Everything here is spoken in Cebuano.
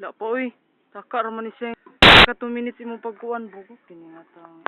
La pa, uy. Saka ra man ni siya. Ka 2 minutes imong pagkuan bugo kini nga tang.